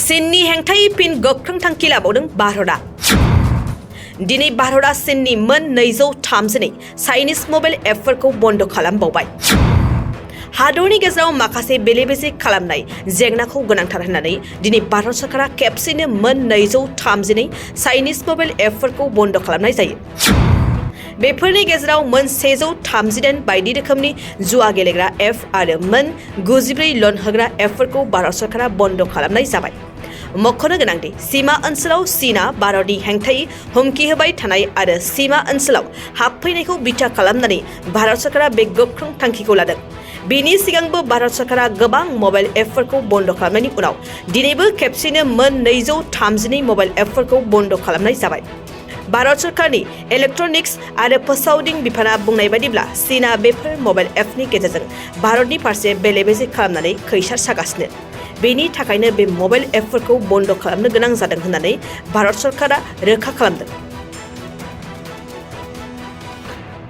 चीननि हेंथायै फिन गोख्रों थांखि लाबावदों भारतआ। दिनै भारतआ चीननि मोन 232 चाइनिज मबाइल एपफोरखौ बन्द खालामबावबाय। हादरनि गेजेराव माखासे बेले-बेजे खालामनाय जेंनाखौ गोनांथार होननानै दिनै भारत सरकारा खेबसेनो मोन 232 चाइनिज मबाइल एपफोरखौ बन्द खालामनाय जायो। बेफोरनि गेजेराव मोन 138 बायदि रोखोमनि जुवा गेलेग्रा एप आरो मोन 94 लन होग्रा एपफोरखौ भारत सरकारा बन्द खालामनाय जाबाय। मख'नो गोनांदि सीमा ओनसोलाव चीनआ भारतनि हेंथायै हुमखि होबाय थानाय आरो सीमा ओनसोलाव हाबफैनायखौ बिथा खालामनानै भारत सरकारा बे गोख्रों थांखिखौ लादों। बेनि सिगांबो भारत सरकारा गोबां मबाइल एपफोरखौ बन्द खालामनायनि उनाव दिनैबो खेबसेनो मोन 232 मबाइल एपफोरखौ बन्द खालामनाय जाबाय। भारत सरकारनि इलेक्ट्रनिक्स आरो फोसावदिं बिफाना बुंनाय बायदिब्ला चीनआ बेफोर मबाइल एपनि गेजेरजों भारतनि फारसे बेले-बेजे खालामनानै खैसार सागासिनो। बेनि थाखायनो बे मबाइल एपफोरखौ बन्द खालामनो गोनां जादों होननानै भारत सरकारा रोखा खालामदों।